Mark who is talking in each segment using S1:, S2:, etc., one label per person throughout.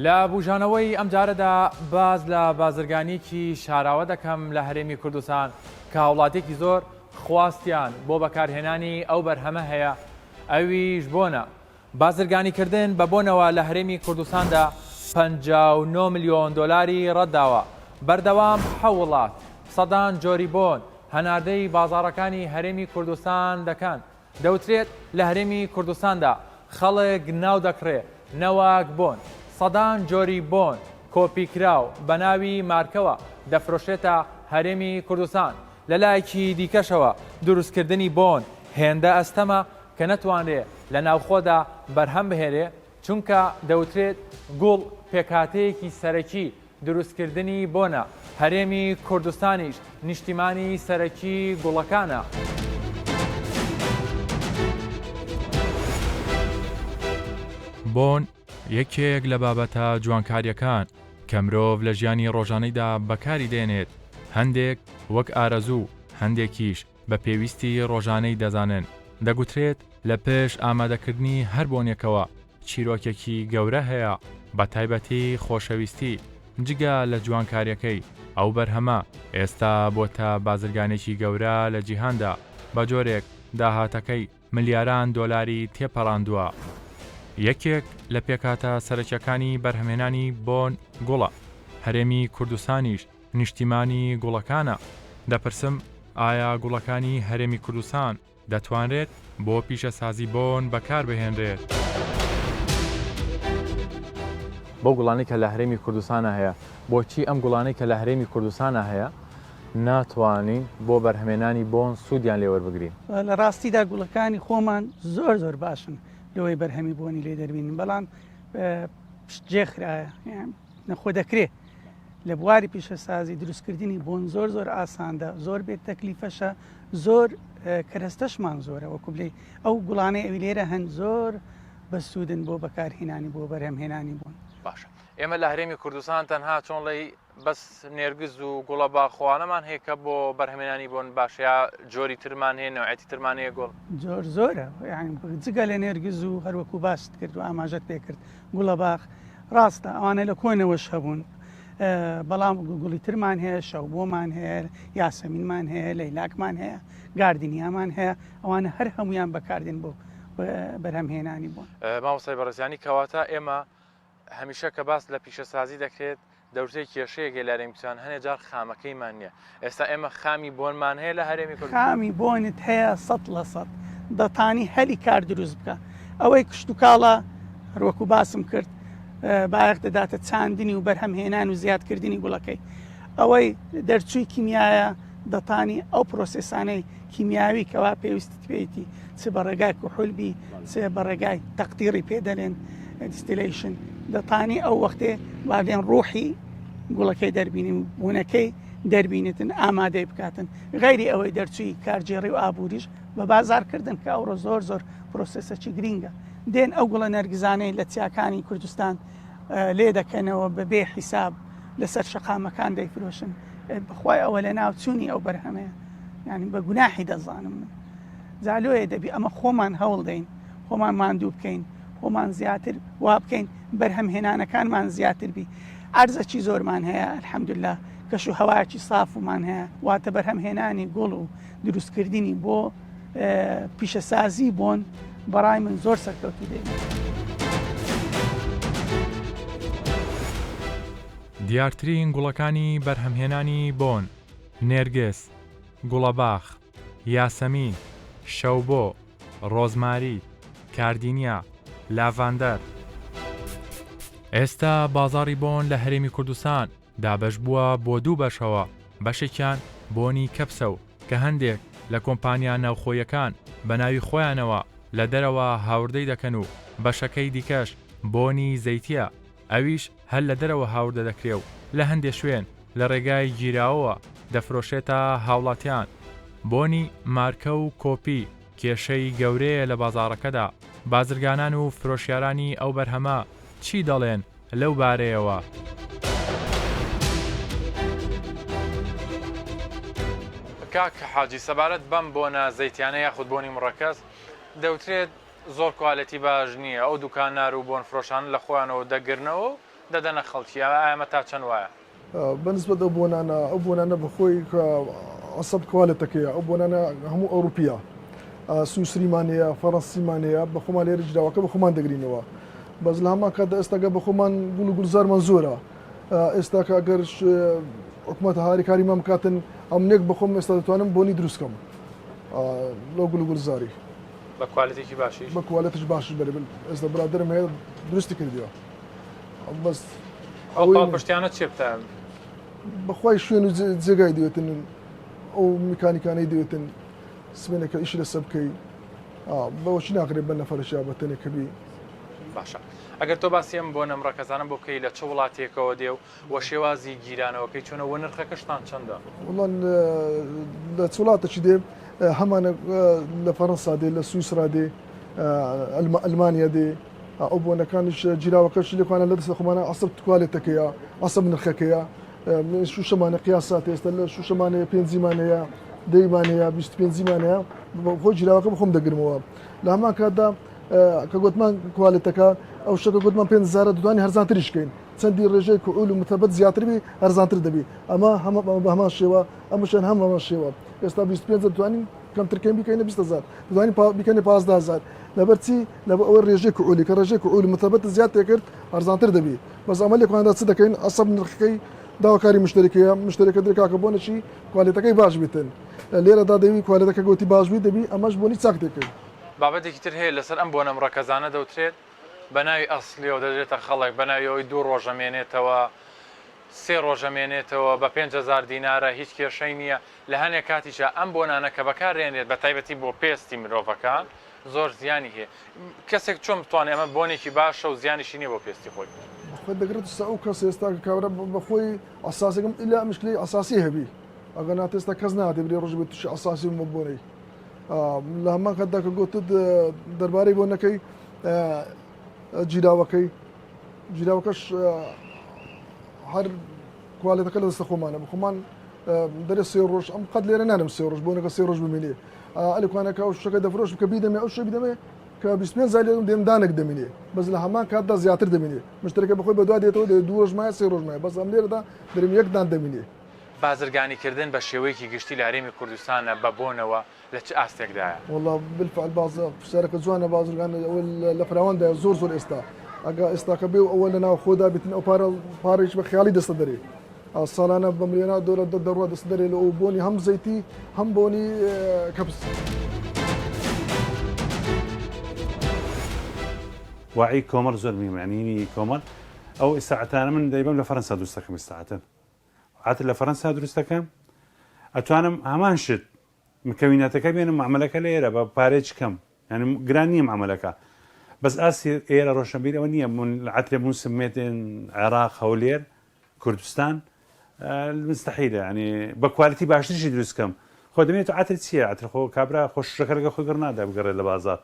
S1: لە بوژانەوەی ئەمجارەدا باس لە بازرگانیەکی شاراوە دەکەم لە هەرێمی کوردستان کە هاوڵاتیەکی زۆر خواستیان بۆ بەکارهێنانی ئەو بەرهەمە هەیە ئەویش بۆنە. بازرگانیکردن بە بۆنەوە لە هەرێمی کوردستاندا 59 ملیۆن دۆلاری ڕەتداوە. بەردەوام حە وڵات سەدان جۆری بۆن هەناردەی بازاڕەکانی هەرێمی کوردستان دەکەن. دەوترێت لە هەرێمی کوردستاندا خەڵک ناو دەکڕێ نەوەک بۆن، سەدان جۆری بۆن کۆپیکراو بە ناوی مارکەوە دەفرۆشرێتە هەرێمی کوردستان، لە لایەکی دیکەشەوە دروستکردنی بۆن هێندە ئەستەمە کە نەتوانرێ لە ناوخۆدا بەرهەم بهێنرێ، چونکە دەوترێت گوڵ پێکهاتەیەکی سەرەکی دروستکردنی بۆنە، هەرێمی کوردستانیش نیشتیمانی سەرەکی گوڵەکانە.
S2: بۆن یەکێک لە بابەتە جوانکارییەکان کە مرۆڤ لە ژیانی ڕۆژانەیدا بەکاری دێنێت، هەندێک وەک ئارەزوو، هەندێکیش بە پێویستی ڕۆژانەی دەزانن، دەگوترێت لە پشت ئامادەکردنی هەر بۆنێکەوە چیرۆکێکی گەورە هەیە، بە تایبەتی خۆشەویستی، جگە لە جوانکاریەکەی، ئەو بەرهەمە ئێستا بۆتە بازرگانێکی گەورە لە جیهاندا، بە جۆرێک داهاتەکەی ملیاران دۆلاری تێپەڕاندووە. یەکێک لە پێکهاتە سەرەکیەکانی بەرهەمهێنانی بۆن گوڵە، هەرێمی کوردستانیش نیشتیمانی گوڵەکانە، دەپرسم ئایا گوڵەکانی هەرێمی کوردستان دەتوانرێت بۆ پیشەسازی بۆن بەکاربهێنرێت؟
S1: بەو گوڵانەی کە لە هەرێمی کوردستانا هەیە، بۆچی ئەم گوڵانەی کە لە هەرێمی کوردستانا هەیە ناتوانین بۆ بەرهەمێنانی بۆن سوودیان لێ وەربگرین؟
S3: لە ڕاستیدا گوڵەکانی خۆمان زۆر زۆر باشن لەوەی بەرهەمی بۆنی لێ دەربینن، بەڵام پشتگوێ خرایە، نەخۆ دەکرێ لە بواری پیشەسازی دروستکردنی بۆن زۆر زۆر ئاساندە زۆر بێت تەکلیفەشە زۆر کەرەستەشمان زۆرە وەکو بلێ ئەو گوڵانەی ئەوی لێرە هەن زۆر بەسوودن بۆ بەکارهێنانی بۆ بەرهەمهێنانی بۆن.
S1: باشە ئێمە لە هەرێمی کوردستان تەنها چۆن ڵێی بەس نێرگز و گوڵە باخۆوانەمان هەیە کە بۆ بەرهەمێنانی بۆن باشە یا جۆری ترمان هەیە نەوعێتی ترمان هەیە گوڵ؟
S3: جۆر زۆرە یانی جگە لە نێرگز و هەروەکو باست کرد و ئاماژەت پێ کرد گوڵەباخ ڕاستە ئەوانە لە کۆنەوەش هەبوون بەڵام گوڵی ترمان هەیە شەوبۆمان هەیە یاسەمینمان هەیە لەیلاکمان هەیە گاردینیامان هەیە ئەوانە هەر هەمویان بەکاردێن بۆ بەرهەمهێنانی بوون.
S1: مامۆستای بەڕێزیانی کەواتە ئێمە هەمیشە کە باس لە پیشەسازی دەکرێت دەوترێت کێشەیەک هەیە لە هەرێمی کوردستان هەنێ جار خامەکەیمان نییە ئێستا ئێمە خامی بۆنمان هەیە لە هەرێمی کوردستان؟
S3: خامی بۆنت هەیە 100% دەتانی هەلی کار دروست بکە ئەوەی کشتوکاڵە هەروەکو باسم کرد بایەخ دەداتە چاندنی و بەرهەمهێنان و زیادکردنی گوڵەکەی ئەوەی دەرچووی کیمیایە دەتانی ئەو پرۆسێسانەی کیمیاوی کەوا پێویستت پێیتی چ بە ڕێگای کحول بی چ بە ڕێگای تەقتیڕی پێ دەلێن distillation دەتانی ئەو وەختێ بابێن ڕوحی گوڵەکەی دەربینی و بوونەکەی دەربینێتن ئامادەی بکاتن غەیری ئەوەی دەرچووی کارگێڕی و ئابووریش بە بازارکردن کە ئەوڕۆ زۆر زۆر پرۆسێسەکی گرینگە دێن ئەو گوڵە نەرگزانەی لە چیاکانی کوردستان لێ دەکەنەوە بە بێ حیساب لەسەر شەقامەکان دەیفرۆشن بەخوای ئەوە لە ناو چوونی ئەو بەرهەمەیە یعنی بە گوناحی دەزانم من جا لۆیە دەبی ئەمە خۆمان هەوڵ دەین خۆمان ماندوو بکەین خۆمان زیاتر وا بکەین بەرهەمهێنانەکانمان زیاتر بی ئەرزەکی زۆرمان هەیە الحمدلله کەش و هەوایەکی سافمان هەیە واتە بەرهەمهێنانی گوڵ و دروستکردنی بۆ پیشەسازی بۆن بەڕای من زۆر سەرکەوتوو دەبێت.
S2: دیارترین گوڵەکانی بەرهەمهێنانی بۆن، نێرگس، گوڵەباخ، یاسەمین، شەوبۆ، ڕۆزماری، کاردینیا، لاڤاندەر. ئێستا بازاڕی بۆن لە هەرێمی کوردستان دابەش بووە بۆ دوو بەشەوە، بەشێکیان بۆنی کەپسە و کە هەندێک لە کۆمپانیا ناوخۆییەکان بە ناوی خۆیانەوە لە دەرەوە هاوردەی دەکەن و بەشەکەی دیکەش بۆنی زەیتییە ئەویش هەر لە دەرەوە هاوردە دەکرێ و لە هەندێ شوێن لە ڕێگای گیراوەوە دەفرۆشرێتە هاوڵاتیان. بۆنی مارکە و کۆپی کێشەی گەورەیە لە بازاڕەکەدا، بازرگانان و فرۆشیارانی ئەو بەرهەمە چی دەڵێن لەو بارەیەوە؟
S1: کاک حاجی سەبارەت بەم بۆنە زەیتیانە یاخود بۆنی مڕەکەز دەوترێت زۆر کوالێتی باش نییە ئەو دوکاندار و بۆن فرۆشانە لە خۆیانەوە دەگرنەوە و. دەدەنە خەڵکی، ئایا ئەمە تا چەند وایە؟
S4: بە نسبەت ئەو بۆنانە، ئەو بۆنانە بە خۆی کە عەسەب کوالێتەکەیە، ئەو بۆنانە هەموو ئەوروپییە، سویسریمان هەیە، فەرەنسیمان هەیە، بە خۆمان لێرە گیراوەکە بە خۆمان دەگرینەوە. بەس لە هەمان کاتدا ئێستاکە بە خۆمان گوڵ و گوڵزارمان زۆرە. ئێستاکە ئەگەر حکومەت هاریکاریمان بکاتن، ئەمنێک بە خۆم ئێستا دەتوانم بۆنی دروست کەم لەو گوڵ و گوڵزاری.
S1: بە کوالێتێکی باشیش؟
S4: بە کوالێتیش باشیش بەرێ ئێستا برادەرم هەیە دروستی کردیوە. بەس
S1: ئەو پاڵپشتیانە چێ بتە؟
S4: بەخوای شوێن و جێگای دەوێتن ئەو میکانیکانەی دەوێتن سمێنەکە ئیشی لەسەر بکەی بەوەچی ناکرێت بە نەفەرشیا بە تەنێ کە بی.
S1: باشە ئەگەر تۆ باسی ئەم بۆنە مڕەکەزانە بۆ بکەی لە چ وڵاتێکەوە دێ و وە شێوازی گیرانەوەکەی چۆنە وە نرخەکەشتان چەندە؟
S4: وەڵا لە چ وڵاتەکی دێ هەمانە لە فەرەنسا دێ لە سویسرا دێ ئەلمانیا دێ ئەو بۆنەکانیش گیراوەکەش لێکوانە لە دەستە خۆمانە عەسەب کوالێتەکەیە عەسەب نرخەکەیە شوشەمانە قیاسات ئێستا لە شوشەمانەیە پێنجیمان هەیە دەیمان هەیە 25مان هەیە خۆ گیراوەکە بخۆم دەگرمەوە لە هەمان کاتدا کە گوتمان کوالێتەکە ئەو شتەکە گوتمان پێ زارە دوانی هەرزانتریش کەین چەندی ڕێژەی کوعول و متەبەت زیاتر بی هەرزانتر دەبی ئەمە هەمە بە هەمان شێوە ئەمەشیان هەم هەمان شێوە ئێستا 25 دەتوانین کەمتر کەم بیکەینە 20 هزار دەتوانین بیکەینە 15 هزار لەبەر چی لەبەر ئەوەی ڕێژەی کوعولی کە ڕێژەی کوعول متەبەت زیاد تێکرد هەرزانتر دەبی بەس ئەمە لێکواندا چ دەکەین ئەسەب نرخەکەی داواکاری مشتەریکەیە مشتەریەکە درێ کاکە بۆ نەچی کوالێتەکەی باش بیتن لێرەدا دەبی کوالێتەکە گوتی باش بی دەبی ئەمەش بۆنی چاک تێکەی.
S1: بابەتێکی تر هەیە لەسەر ئەم بۆنە مڕەکەزانە دەوترێت بە ناوی ئەسڵیەوە دەدرێتە خەڵک بە ناوی ئەوەی دوو ڕۆژ ئەمێنێتەوە سێ ڕۆژ ئەمێنێتەوە بە 5000 دینارە هیچ کێشەی نییە لە هەنێک کاتیشا ئەم بۆنانە کە بەکارێنرێت بە تایبەتی بۆ پێستی مرۆڤەکان زۆر زیانی هەیە کەسێک چۆن بتوانێت ئەمە بۆنێکی باشە و زیانیشی نییە بۆ پێستی خۆی؟
S4: بەخۆی دەگرێت سە ئەو کەس ئێستا کە کابرا بەخۆی ئەساسەکەم ئیلا مشکلەی ئەساسی هەبی ئەگەر نا تێستا کەس ناتێ برێ ڕۆژ بێت تووشی ئەساسی بوومە بۆنەی لە هەمان کاتدا کە گوتت دەربارەی بۆنەکەی گیراوەکەی گیراوەکەش هەر کوالێتەکە لە دەستە خۆمانە بخۆمان دەرێ سێ ڕۆژ ئەم قەت لێرە نانم سێ ڕۆژ بۆنەکە سێ ڕۆژ بمینێ ئەلکوانەکە ئەو شتەکە دەفرۆش کە بیدەمێ ئەو شتە بیدەمێ کە 25 زای لێم دێم دانێک دەمینێ بەس لە هەمان کاتدا زیاتر دەمینێ مشتەرەکە بەخۆی بەدوا دێتەوە دێ دوو ڕۆژ مایە سێ ڕۆژ مایە بەس ئەم لێرەدا دەرم یەک دان دەمینێ.
S1: بازرگانیکردن بە شێوەیەکی گشتی لە هەرێمی کوردستانە بە بۆنەوە لە چ ئاستێکدایە؟
S4: وەڵا بالفعل باز پرسیارەکە جوانە بازرگان ئەوە لە فراواندایە زۆر زۆر ئێستا ئەگە ئێستاکە بێ و ئەوە لە ناو خۆدا بیتن ئەو پارە پارەیش بە خیاڵی دەستە دەرێ ساڵانە بە ملیۆنا دۆلار دەڕوا دەستە دەرێ لە ئەو بۆنی هەم زەیتی هەم بۆنی کەپس.
S5: وەعی کۆمەڵ زۆر مهمە یانی هینی کۆمەڵ ئەو ئیساعەتانە من دەیبەم لە فەرەنسا دروست دەکەم ئیساعەتەن عەتر لە فەرەنسا دروست دەکەم ئەتوانم هەمان شت مکەویناتەکە بێنم معامەلەکە لێرە بە پارێکی کەم یعنی گران نییە معامەلەکە بەس ئاستی ئێرە ڕۆشنبیر ئەوە نییە من عەترێ موسم مێتن عێراق هەولێر کوردستان مستحیلە ینی بە کوالیتی باشترشی دروست کەم خۆ دەمێت عەتر چییە عەتر خۆ کابرا خۆ شوشەکە لەگە خۆی گڕ نادا بگەڕێت لە بازاڕ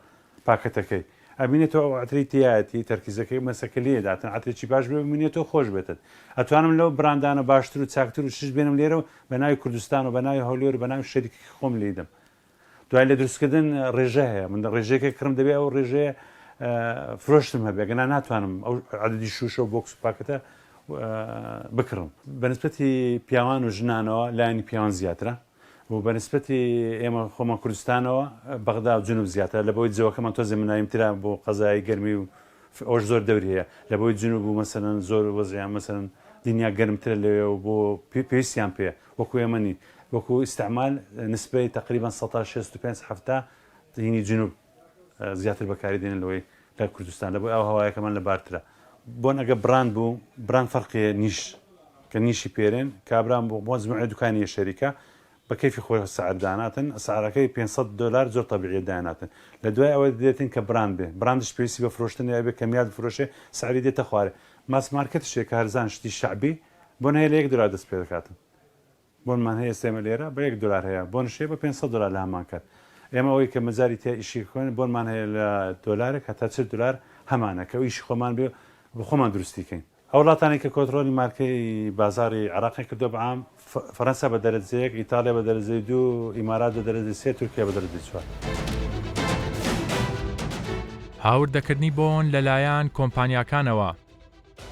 S5: پاکەتەکەی ئەبینێتەوە ئەو عەترەی تیایەتی تەرکیزەکەی مەسەکە لێ داتن عەترێکی باش بێ بمینێتەوە خۆش بێتن ئەتوانم لەو براندانە باشتر و چاکتر و شش بێنم لێرە و بە ناوی کوردستان و بە ناوی هەولێر و بە ناوی شەریکەکەی خۆم لێیدەم دوای لە دروستکردن ڕێژە هەیە من ڕێژەیەکە کڕم دەبێ ئەو ڕێژەیە فرۆشتم هەبێ گەنا ناتوانم ئەو عەدەدی شوشە و بۆکس و پاکەتە بکڕم بەنسبەتی پیاوان و ژنانەوە لایەنی پیاوان زیاترە و بە نسبەتی ئێمە خۆمان کوردستانەوە بەغدا و جنوب زیاترە لە بەوەی جەوەکەمان تۆزێ منایمترە بۆ قەزای گەرمی و ئەوش زۆر دەوری هەیە لە بەوەی جنوب و مەسەلەن زۆر وەزیان مەسەلەن دنیا گەرمترە لەوێ و بۆ پێویستیان پێ وەکو ئێمە نین وەکو ئیستعمال نسبەی تقریبا 65 70 هینی جنوب زیاتر بەکاری دێنن لەوەی لە کوردستان لە بۆی ئاو هەوایەکەمان لە بارترە بۆن ئەگە براند بوو براند فەرقێ نیش کە نیشی پێرێن کابران بۆ بۆ زمعێ دوکانیە شەریکە بە کەیفی خۆی سعر داناتن سعرەکەی 500 دلار زۆر تەبیعیە داناتن لە دوای ئەوە دێتن کە براند بێ براندش پێویستی بە فرۆشتن ئەبێ کەمیات بفرۆشێ سعری دێتە خوارێ mass market شێ کە هەرزان شتی شەعبی بۆن هەیە لە یەک دلار دەست پێ دەکاتن بۆنمان هەیە ئێستا ئێمە لێرە بە یەک دۆلار هەیە بۆنش هەیە بە 500 دۆلار لە هەمان کات ئێمە ئەوەی کە مەجالی تیا ئیشی بکەین بۆنمان هەیە لە دۆلارێک هەتا 40 دۆلار هەمانە کە ئیشی خۆمان بێ بە خۆمان دروستی کەین ئەو وڵاتانەی کە کۆنترۆلی مارکەی بازاڕی عێراقیان کردووە بە عام فەرەنسا بە دەرەجە یەک ئیتاڵیا بە دەرەجەی دوو ئیمارات بە دەرەجەی سێ تورکیا بە دەرەجەی چوار.
S2: هاوردەکردنی بۆن لەلایەن کۆمپانیاکانەوە.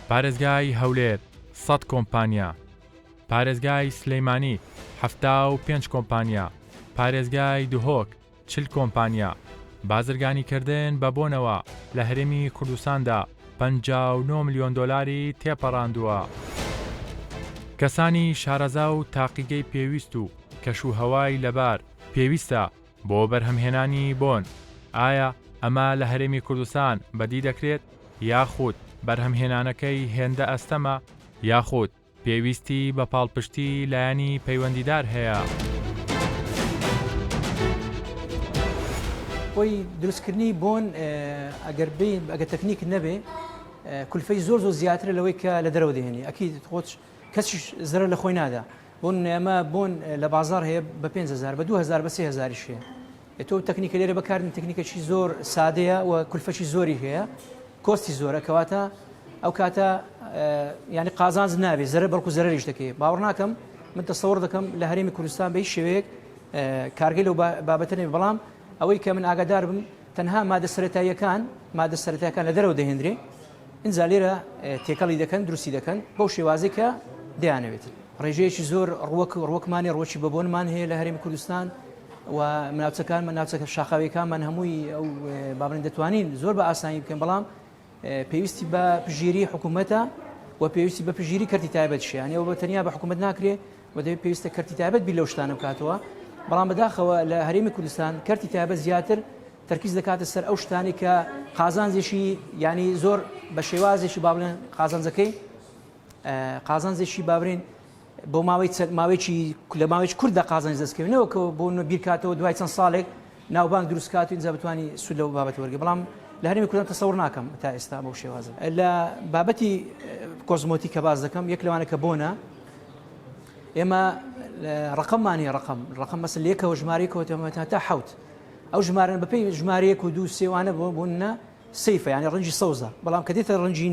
S2: پارێزگای هەولێر 100 کۆمپانیا، پارێزگای سلیمانی 75 کۆمپانیا، پارێزگای دهۆک 40 کۆمپانیا. بازرگانیکردن بە بۆنەوە لە هەرێمی کوردستاندا 59 ملیۆن دۆلاری تێپەڕاندووە. کەسانی شارەزا و تاقیگەی پێویست و کەشوهەوای لەبار پێویستە بۆ بەرهەمهێنانی بۆن، ئایا ئەمە لە هەرێمی کوردستان بەدی دەکرێت یاخود بەرهەمهێنانەکەی هێندە ئەستەمە یاخود پێویستی بە پاڵپشتی لایەنی پەیوەندیدار هەیە؟
S6: خۆی دروستکردنی بۆن ئەگەر بێ ئەگە تەکنیک نەبێ کولفەی زۆر زۆر زیاترە لەوەی کە لە دەرەوە دێنی ئەکی خۆت کەسیش زەرەر لە خۆی نادا بۆ نمونە ئەمە بۆن لە بازار هەیە بە 5000 بە 2000 بە 3000 هەیە تۆ تەکنیکە لێرە بەکاردن تەکنیکەکی زۆر سادەیە و کولفەکی زۆری هەیە cost ی زۆرە کەواتە ئەو کاتە ینی قازانج نابێ زەرە بەڵکو زەرەریش دەکەی باوەڕ ناکەم من تەسەوڕ دەکەم لە هەرێمی کوردستان بە هیچ شێوەیەک کارگەی لەو بابەتە نەبێ بەڵام ئەوەی کە من ئاگادار بم تەنها مادە سەرەتاییەکان مادە سەرەتایەکان لە دەرەوە دەهێنرێ ئینجا لێرە تێکەڵی دەکەن دروستی دەکەن بەو شێوازەی کە دەیانەوێت. ڕێژەیەکی زۆر ڕوەک ڕوەکمان هەیە ڕوەکی بەبۆنمان هەیە لە هەرێمی کوردستان و ناوچەکانمان ناوچەکە شاخاویەکانمان هەمووی ئەو بابرین دەتوانین زۆر بە ئاسانی بکەن بەڵام پێویستی بە پژیری حکوومەتە و پێویستی بە پژیری کەرتی تایبەت شیانەوە بە تەنیا بە حکوومەت ناکرێ و دەبێت پێویستە کەرتی تایبەت بیر لەو شتانە بکاتەوە بەڵام بەداخەوە لە هەرێمی کوردستان کەرتی تایبەت زیاتر تەرکیز دەکاتە سەر ئەو شتانەی کە قازانجێکی یانی زۆر بە شێوازێکی با بڵێن قازانجەکەی قازانجێکی با بڵێن بۆ ماوەی ماوەیەکی لە ماوەیەکی کورددا قازانج دەستکەوێنەوە کە بۆ بیرکاتەوە دوای چەند ساڵێک ناوبانگ دروستکات و ئینجا بتوانانی سوود لەو بابەت وەرگێ بەڵام لە هەرێمی کوردستان تەسەور ناکەم تا ئێستا بەو شێوازە لە بابەتی کۆزمۆتی کە باز دەکەم یەک لەوانە کە بۆنە ئێمە ڕقممان هەیە ڕقم ڕقم مەسل لەکەوە ژمارەیەکەوە تا حوت ئەو ژمارەن بەپێی ژمارە یەک و دوو سێوانە بۆ بوونە سیفە یعنی ڕەنگی سەوزە بەڵام کە دێتە ڕەنگی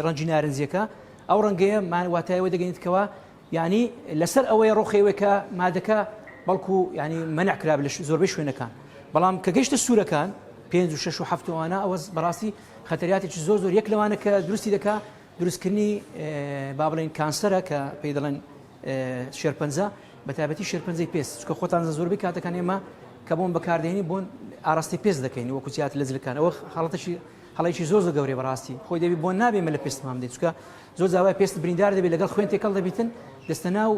S6: ڕەنگی نارنجیەکە ئەو ڕەنگەیە واتایەوە دەگەێنێت کەەوە یعنی لەسەر ئەوەیە ڕۆخەوەی کە مادەکە بەڵکو ینی مەنع کرا لە زۆربەی شوێنەکان بەڵام کە گەشتە سوورەکان پێنج و شەش و هەفتوانە ئەوە بەڕاستی خەتەریاتێکی زۆر زۆر یەک لەوانە کە دروستی دەکا دروستکردنی با بڵێن کانسەرە کە پێی دەڵێن شێرپەنجە بە تایبەتی شێرپەنجەی پێست چکە خۆتان زۆربەی کاتەکان ئێمە کە بۆن بەکاردێنی بۆن ئاراستەی پێست دەکەین وەکو زیاتر لە جلەکان ئەوە حاڵەتێکی هەڵێکی زۆر زۆر گەورەی بەڕاستی خۆی دەبی بۆن نابێ مە لە پێستمان دێت چکە زۆر زاوای پێست بریندار دەبێت لەگەڵ خوێن تێکەڵ دەبیتن دەستە ناو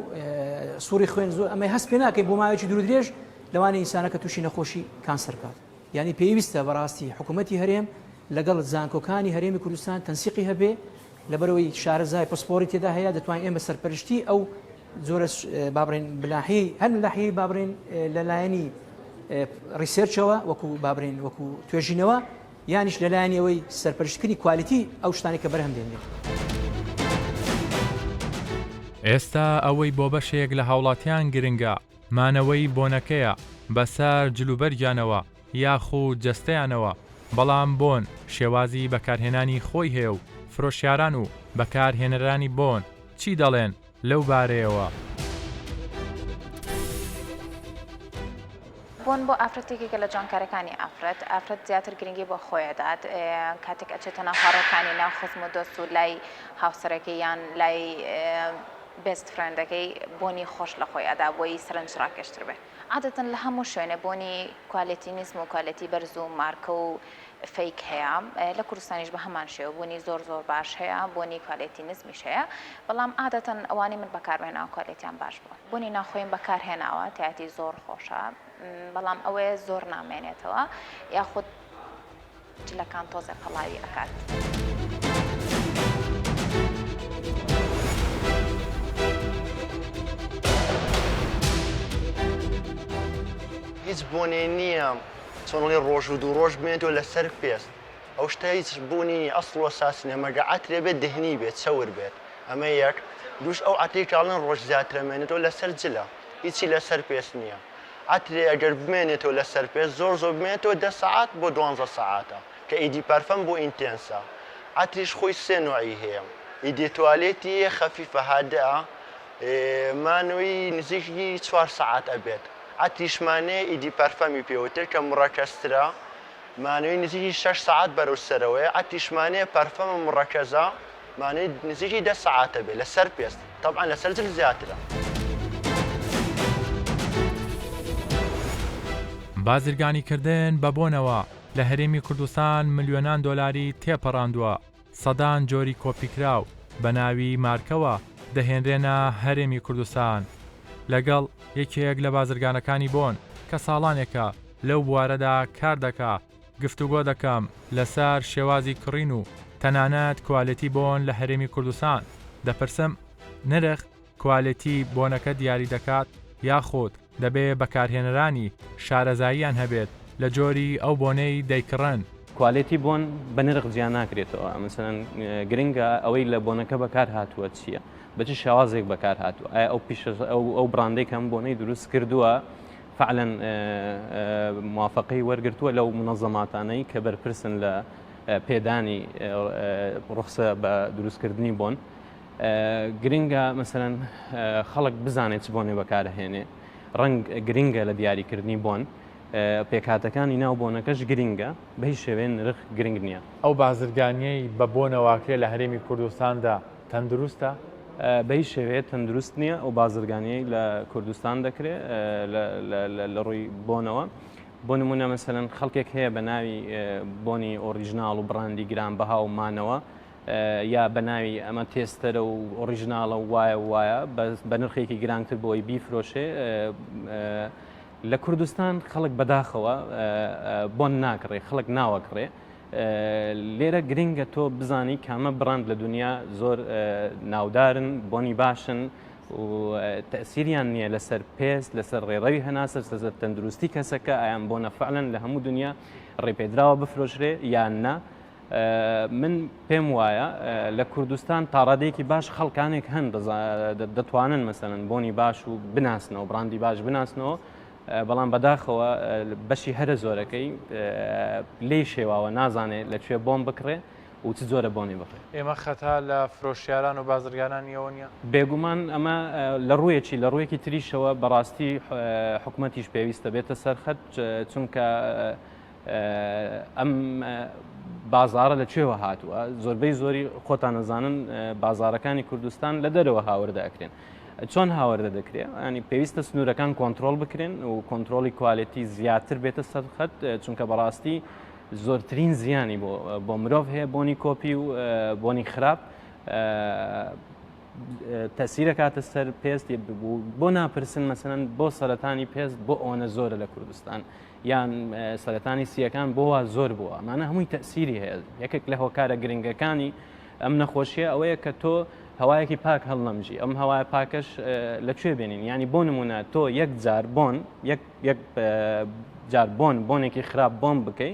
S6: سوڕی خوێن زۆر ئەمە هەست پێ ناکەین بۆ ماوەیەکی دوور درێژ لەوانەیە ئینسانەکە تووشی نەخۆشی کانسەر بکات یعنی پێویستە بەڕاستی حکوومەتی هەرێم لەگەڵ زانکۆکانی هەرێمی کوردستان تەنسیقی هەبێ لەبەرئەوەی شارەزای پسپۆڕی تێدا هەیە دەتوانین ئێمە سەرپەرشتی ئەو جۆرە با بڵێین بلاحی هەر لاحی با بڵێین لە لایەنی research ەوە وەکو با بڵێین وەکو توێژینەوە یانیش لە لایەنی ئەوەی سەرپەرشتکردنی quality ئەو شتانەی کە بەرهەم دێنرێت.
S2: ئێستا ئەوەی بۆ بەشێک لە هاوڵاتیان گرنگە مانەوەی بۆنەکەیە بەسەر جلوبەرگیانەوە یاخود جەستەیانەوە، بەڵام بۆن شێوازی بەکارهێنانی خۆی هەیە و فرۆشیاران و بەکارهێنەرانی بۆن چی دەڵێن لەو بارەیەوە؟
S7: بۆن بۆ ئافرەت یەکێکە لە جوانکارەکانی ئافرەت، ئافرەت زیاتر گرنگی بۆ خۆی ئەدات کاتێک ئەچێتە ناو هاوڕێکانی ناو خزم و دۆست و لای هاوسەرەکەی یان لای best friend ەکەی بۆنی خۆش لە خۆی ئەدا بۆی سەرنج ڕاکێشتر بێ. عادەتەن لە هەموو شوێنێ بۆنی quality نزم و quality بەرز و مارکە و fake هەیە لە کوردستانیش بە هەمان شێوە بۆنی زۆر زۆر باش هەیە بۆنی quality نزمیش هەیە بەڵام عادەتەن ئەوانەی من بەکارمهێناوە quality یان باش بووە بۆنی ناوخۆیم بەکارهێناوە تایەتی زۆر خۆشە بەڵام ئەوەیە زۆر نامێنێتەوە یاخود جلەکان تۆزێ قەڵاوی ئەکات.
S8: هیچ بۆنێ نییە چۆن ئەڵێی ڕۆژ و دوو ڕۆژ بمێنێتەوە لەسەر پێست ئەو شتە هیچ بوونی نییە ئەسڵ و ئەساس نییە مەگە عەترێ بێت دهنی بێت چەور بێت ئەمە یەک دووش ئەو عەترەی کە ئەڵێن ڕۆژ زیاترە مێنێتەوە لەسەر جلە هیچی لەسەر پێست نییە عەترێ ئەگەر بمێنێتەوە لەسەر پێست زۆر زۆر بمێنێتەوە دە سەعات بۆ دوانزە سەعاتە کە ئیدی پەرفەم بۆ intense ە عەتریش خۆی سێ نوعی هەیە ئیدی توالێتی هەیە خەفیفە هادئە مانەوەی نزیکی چوار سەعات ئەبێت عەتریشمان هەیە ئیدی پەرفەمی پێوتر کە مڕەکەزترە مانەوەی نزیکی شەش سەعات بەرەو سەرەوەیە عەتریشمان هەیە پەرفەمە مڕەکەزە. مانەی نزیکی دە سەعاتە بێ لەسەر پێست تەبعەن لەسەر جل زیاترە.
S2: بازرگانیکردن بە بۆنەوە لە هەرێمی کوردستان ملیۆنان دۆلاری تێپەڕاندووە، سەدان جۆری کۆپیکراو بە ناوی مارکەوە دەهێنرێنە هەرێمی کوردستان. لەگەڵ یەکێک لە بازرگانەکانی بۆن کە ساڵانێکە لەو بوارەدا کار دەکا، گفتوگۆ دەکەم لەسەر شێوازی کڕین و تەنانەت کوالێتی بۆن لە هەرێمی کوردستان، دەپرسم نرخ کوالێتی بۆنەکە دیاری دەکات یاخود دەبێ بەکارهێنەرانی شارەزاییان هەبێت لە جۆری ئەو بۆنەی دەیکڕن؟
S9: کوالێتی بۆن بە نرخ جیا ناکرێتەوە، مەسەلەن گرنگە ئەوەی لە بۆنەکە بەکار هاتووە چییە، بە چ شێوازێک بەکار هاتووە، ئایا ئەو پیشە ئەو بڕاندەی کە ئەم بۆنەی دروست کردووە فعلەن موافقەی وەرگرتووە لەو منەزەماتانەی کە بەرپرسن لە پێدانی ڕوخسە بە دروستکردنی بۆن. گرنگە مەسەلەن خەڵک بزانێت چ بۆنێ بەکارهێنێ، ڕەنگ گرنگە لە دیاریکردنی بۆن، پێکهاتەکانی ناو بۆنەکەش گرنگە، بە هیچ شێوەیە نرخ گرنگ نییە.
S1: ئەو بازرگانییەی بە بۆنەوە ئەکرێ لە هەرێمی کوردستاندا تەندروستە؟
S9: بە هیچ شێوەیە تەندروست نییە ئەو بازرگانییەی لە کوردستان دەکرێ لە ڕووی بۆنەوە. بۆ نموونە مەسەلەن خەڵکێک هەیە بە ناوی بۆنی ئۆریژناڵ و بڕاندی گرانبەها و مانەوە یا بە ناوی ئەمە tester ە و ئۆریژناڵە و وایە و وایە بە نرخێکی گرانتر بۆی بیفرۆشێ. لە کوردستان خەڵک بەداخەوە بۆن ناکڕێ، خەڵک ناوەکڕێ. لێرە گرنگە تۆ بزانی کامە بڕاند لە دنیا زۆر ناودارن، بۆنی باشن و تەسیریان نییە لەسەر پێست، لەسەر ڕێڕەوی هەناسە، لەسەر تەندروستی کەسەکە، ئایان بۆنە فعلەن لە هەموو دنیا ڕێپێدراوە بفرۆشرێ یان نا. من پێم وایە لە کوردستان تاڕادەیەکی باش خەڵکانێک هەن دەتوانن مەسەلەن بۆنی باش و بناسنەوە، بڕاندی باش بناسنەوە، بەڵام بەداخەوە بەشی هەرە زۆرەکەی لێی شێواوە، نازانێ لە کوێ بۆن بکڕێ و چ جۆرە بۆنی بکڕێ.
S1: ئێمە خەتا لە فرۆشیاران و بازرگانانی ئەوە نییە؟
S9: بێگومان ئەمە لە ڕوویەکی، لە ڕوویەکی تریشەوە بەڕاستی حکومەتیش پێویستە بێتە سەر خەت، چونکە ئەم بازاڕە لە کوێوە هاتووە؟ زۆربەی زۆری خۆتان ئەزانن بازاڕەکانی کوردستان لە دەرەوە هاوردە ئەکرێن. چۆن هاوردە دەکرێت؟ ینی پێویستە سنوورەکان کۆنترۆڵ بکرێن و کۆنترۆڵی کوالێتی زیاتر بێتە سەر خەت، چونکە بەڕاستی زۆرترین زیانی بۆ بۆ مرۆڤ هەیە بۆنی کۆپی و بۆنی خراپ تەسیرەکاتە سەر پێست بۆ ناپرسن مەسەن بۆ سەرەتانی پێست بۆ ئەوەنە زۆرە لە کوردستان یان سەرەتانی سییەکان بۆ وا زۆر بووە ئەمانە هەمووی تەسیری هەیە یەکێک لە هۆکارە گرنگەکانی ئەم نەخۆشیە ئەوەیە کە تۆ هەوایەکی پاک هەڵنەمژی ئەم هەوای پاکەش لە کوێ بێنین ینی بۆ نمونە تۆ یەک جار بۆن یەک یەک جار بۆن بۆنێکی خراپ بۆن بکەی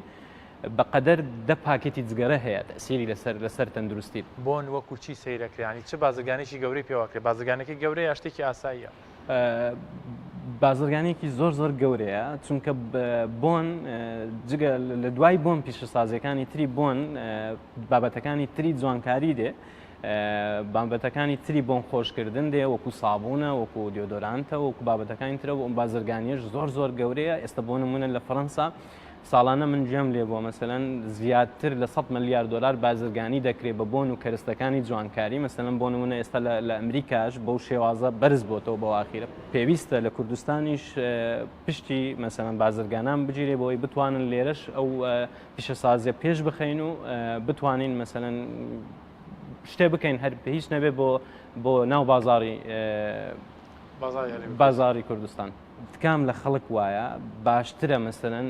S9: بەقەدەر دە پاکێتی جگەرە هەیە تەسیری لەسەر لەسەر تەندروستی.
S1: بۆن وەکو چی سەیرەکرێ ینی چ بازرگانێکی گەورەی پێوەکرێ بازرگانێکی گەورەیە یا شتێکی ئاساییە؟
S9: بازرگانێکی زۆر زۆر گەورەیە چونکە بۆن جگە لە دوای بۆن پیشەسازیەکانی تری بۆن بابەتەکانی تری جوانکاری دێ بابەتەکانی تری بۆن خۆشکردن دێ وەکو سابوونە وەکو deodorant ە وەکو بابەتەکانی ترە و بازرگانیش زۆر زۆر گەورەیە ئێستا بۆ نمونە لە فەرەنسا ساڵانە من گوێم لێ بووە مەسەلەن زیاتر لە 100 ملیار دلار بازرگانی دەکرێت بە بۆن و کەرستەکانی جوانکاری مەسەلەن بۆ نمونە ئێستا لە ئەمریکاش بەو شێوازە بەرز بۆتەوە بۆ ئاخیرە پێویستە لە کوردستانیش پشتی مەسەلەن بازرگانان بگیرێ بۆی بتوانن لێرەش ئەو پیشەسازیە پێش بخەین و بتوانین مەسەلەن شتێ بکەین هەر هیچ نەبێ بۆ بۆ ناو بازاری بازاری کوردستان. تکام لە خەڵک وایە باشترە مەسەلەن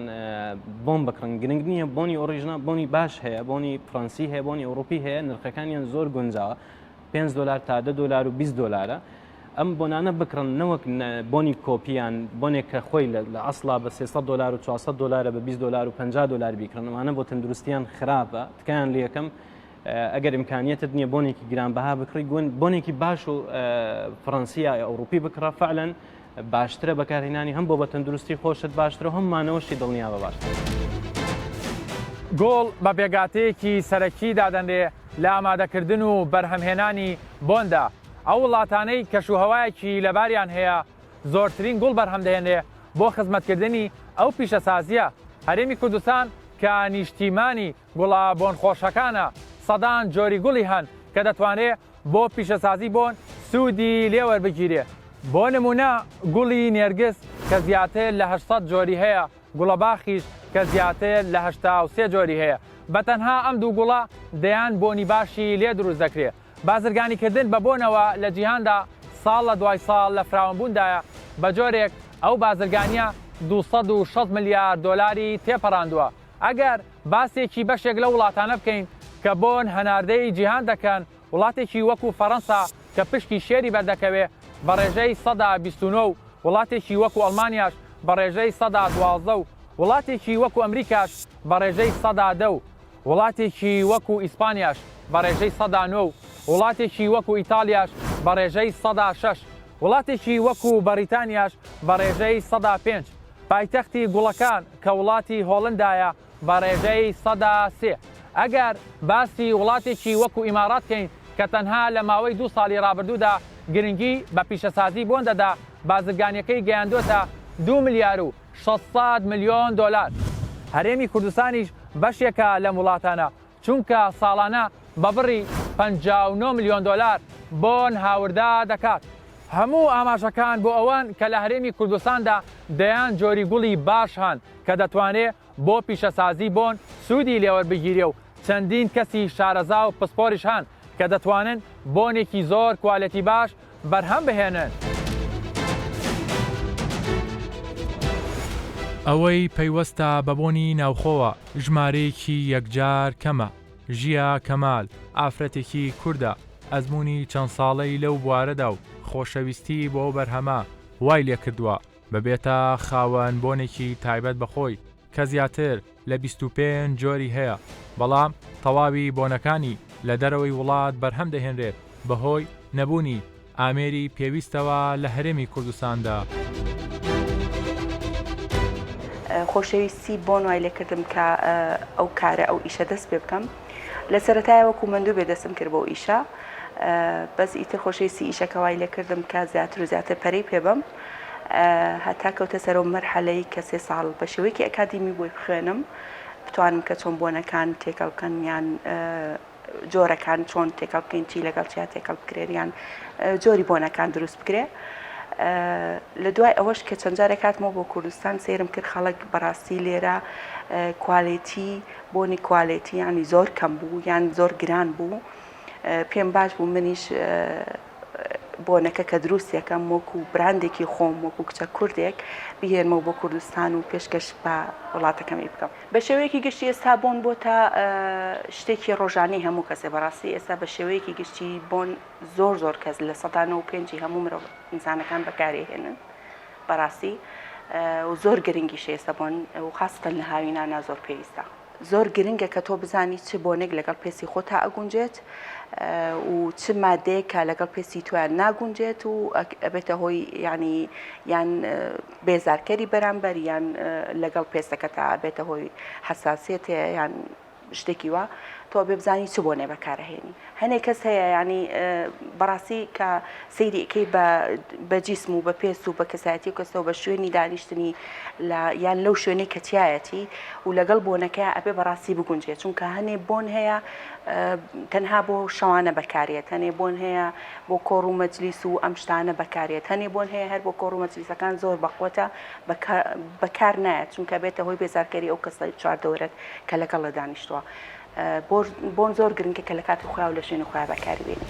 S9: بۆن بکڕن گرنگ نییە بۆنی ئۆریژناڵ بۆنی باش هەیە بۆنی فڕەنسی هەیە بۆنی ئەوروپی هەیە نرخەکانیان زۆر گونجاوە 5 دلار تا 10 دلار و 20 دلارە ئەم بۆنانە بکڕن نەوەک بۆنی کۆپیان بۆنێک کە خۆی لە ئەسڵا بە 300 دلار و 400 دلارە بە 20 دلار و 50 دلار بیکڕن ئەمانە بۆ تەندروستیان خراپە تکایان لەکەم ئەگەر ئیمکانیەتت نییە بۆنێکی گرانبەها بکڕی گون بۆنێکی باش و فڕەنسی یا ئەوروپی بکڕە فعلەن باشترە بەکارهێنانی هەم بۆ بە تەندروستی خۆشت باشترە هەم مانەوەشی دڵنیا بە باشتر.
S1: گوڵ بە پێکهاتەیەکی سەرەکی دادەنرێ لە ئامادەکردن و بەرهەمهێنانی بۆندا، ئەو وڵاتانەی کەشوهەوایەکی لەباریان هەیە زۆرترین گوڵ بەرهەم دەهێنرێ بۆ خزمەتکردنی ئەو پیشەسازییە، هەرێمی کوردستان کە نیشتیمانی گوڵە بۆنخۆشەکانە، سەدان جۆری گوڵی هەن. کە دەتوانرێ بۆ پیشەسازی بۆن سوودی لێ وەربگیرێ. بۆ نموونە گوڵی نێرگس کە زیاتر لە 800 جۆری هەیە، گوڵەباخیش کە زیاتر لە 83 جۆری هەیە. بە تەنها ئەم دوو گوڵە دەیان بۆنی باشی لێ دروست دەکرێ. بازرگانیکردن بە بۆنەوە لە جیهاندا ساڵ لە دوای ساڵ لە فراوانبووندایە، بە جۆرێک ئەو بازرگانییە 260 ملیار دۆلاری تێپەڕاندووە. ئەگەر باسێکی بەشێک لەو وڵاتانە بکەین کە بۆن هەناردەی جیهان دەکەن، وڵاتێکی وەکو فەرەنسا کە پشکی شێری بەردەکەوێ بە ڕێژەی 29% و وڵاتێکی وەکو ئەڵمانیاش بە ڕێژەی 12% و وڵاتێکی وەکو ئەمریکاش بە ڕێژەی 10% و وڵاتێکی وەکو ئیسپانیاش بە ڕێژەی 9% و وڵاتێکی وەکو ئیتاڵیاش بە ڕێژەی 6% وڵاتێکی وەکو بەڕیتانیاش بە ڕێژەی 5%. پایتەختی گوڵەکان کە وڵاتی هۆڵندایە بە ڕێژەی 3%. ئەگەر باسی وڵاتێکی وەکو ئیماڕات کەین کە تەنها لە ماوەی دوو ساڵی ڕابردوودا گرنگی بە پیشەسازی بۆن دەدا، بازرگانیەکەی گەیاندۆتە دوو ملیار و 600 ملیۆن دۆلار. هەرێمی کوردستانیش بەشێکە لەم وڵاتانە، چونکە ساڵانە بە بڕی 59 ملیۆن دۆلار بۆن هاوردە دەکات. هەموو ئاماژەکان بۆ ئەوەن کە لە هەرێمی کوردستاندا دەیان جۆری گوڵی باش هەن کە دەتوانرێ بۆ پیشەسازی بۆن سوودی لێوەربگیرێ و چەندین کەسی شارەزا و پسپۆریش هەن کە دەتوانن بۆنێکی زۆر کوالێتی باش بەرهەم بهێنن.
S2: ئەوەی پەیوەستە بە بۆنی ناوخۆوە ژمارەیەکی یەکجار کەمە، ژیا کەمال، ئافرەتێکی کوردە، ئەزموونی چەند ساڵەی لەو بوارەدا و خۆشەویستی بۆ ئەو بەرهەمە وای لێکردووە ببێتە خاوەن بۆنێکی تایبەت بە خۆی کە زیاتر لە 25 جۆری هەیە، بەڵام تەواوی بۆنەکانی لە دەرەوەی وڵات بەرهەم دەهێنرێت بەهۆی نەبوونی ئامێری پێویستەوە لە هەرێمی کوردستاندا.
S10: خۆشەویستی بۆن وای لێکردم کە ئەو کارە ئەو ئیشە دەست پێ بکەم لە سەرەتایە وەکو مەندوو بێ دەستم کرد بۆ ئیشە بەس ئیتر خۆشەویستی ئیشەکە وای لێکردم کە زیاتر و زیاتر پەرەی پێ بەم هەتا کەوتە سەرەوە مەرحەلەی کە سێ ساڵ بە شێوەیەکی ئەکادیمی بۆی بخوێنم بتوانم کە چۆن بۆنەکان تێکەڵ بکەن یان جۆرەکان چۆن تێکەڵ بکەین چی لەگەڵ چیا تێکەڵ بکرێن یان جۆری بۆنەکان دروست بکرێ لە دوای ئەوەش کە چەند جارێک هاتمەوە بۆ کوردستان سەیرم کرد خەڵک بەڕاستی لێرە کوالێتی بۆنی کوالێتی ینی زۆر کەم بوو یان زۆر گران بوو پێم باش بوو منیش بۆنەکە کە دروست یەکەم وەکو براندێکی خۆم وەکو کچە کوردێک بهێنمەوە بۆ کوردستان و پێشکەش بە وڵاتەکەمی بکەم. بە شێوەیەکی گشتی ئێستا بۆن بۆتە شتێکی ڕۆژانەی هەموو کەسێ بەڕاستی ئێستا بە شێوەیەکی گشتی بۆن زۆر زۆر کەس لە سەدا نۆ و پێنجی هەموو مرۆڤ ئینسانەکان بەکاری هێنن بەڕاستی و زۆر گرنگیشە ئێستا بۆن و خاستەن لە هاوینانا زۆر پێویستە. زۆر گرنگە کە تۆ بزانی چ بۆنێک لەگەڵ پێستی خۆتا ئەگونجێت و چ مادەیەک کە لەگەڵ پێستی تۆیان ناگونجێت و ئەبێتە هۆی ینی یان بێزارکەری بەرامبەر یان لەگەڵ پێستەکەتا ئەبێتە هۆی حەساسیەتێ یان شتێکی وا تۆ ئەبێ بزانی چ بۆنێ بەکارەهێنی هەنێک کەس هەیە ینی بەڕاستی کە سەیری ئەکەی بە بە جیسم و بە پێست و بە کەسایەتی و کەسەوە بە شوێنی دانیشتنی لە یان لەو شوێنەی کە تیایەتی و لەگەڵ بۆنەکە ئەبێ بەڕاستی بگونجێت چونکە هەنێ بۆن هەیە تەنها بۆ شەوانە بەکارێت هەنێ بۆن هەیە بۆ کۆڕ و مەجلیس و ئەم شتانە بەکارێت هەنێ بۆن هەیە هەر بۆ کۆڕ و مەجلیسەکان زۆر بەقوەتە بەکار نایەت چونکە بێتە هۆی بێزارکەری ئەو کەسە چواردەورەت کە لەگەڵ لە دانیشتووە بۆن زۆر گرنگە کە لە کاتی خۆیا و لە شوێنی خۆیا بەکاری بێنی.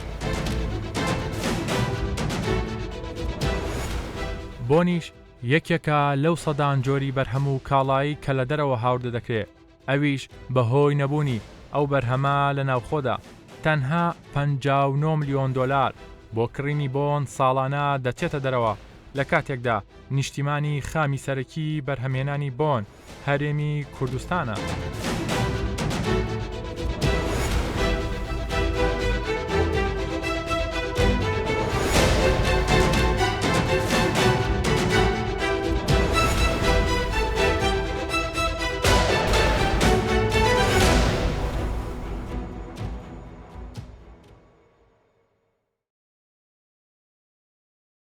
S2: بۆنیش یەکێکە لەو سەدان جۆری بەرهەم و کاڵای کە لە دەرەوە هاوردە دەکرێ، ئەویش بەهۆی نەبوونی ئەو بەرهەمە لە ناوخۆدا، تەنها 59 ملیۆن دۆلار بۆ کڕینی بۆن ساڵانە دەچێتە دەرەوە، لە کاتێکدا نیشتیمانی خامی سەرەکی بەرهەمهێنانی بۆن هەرێمی کوردستانە.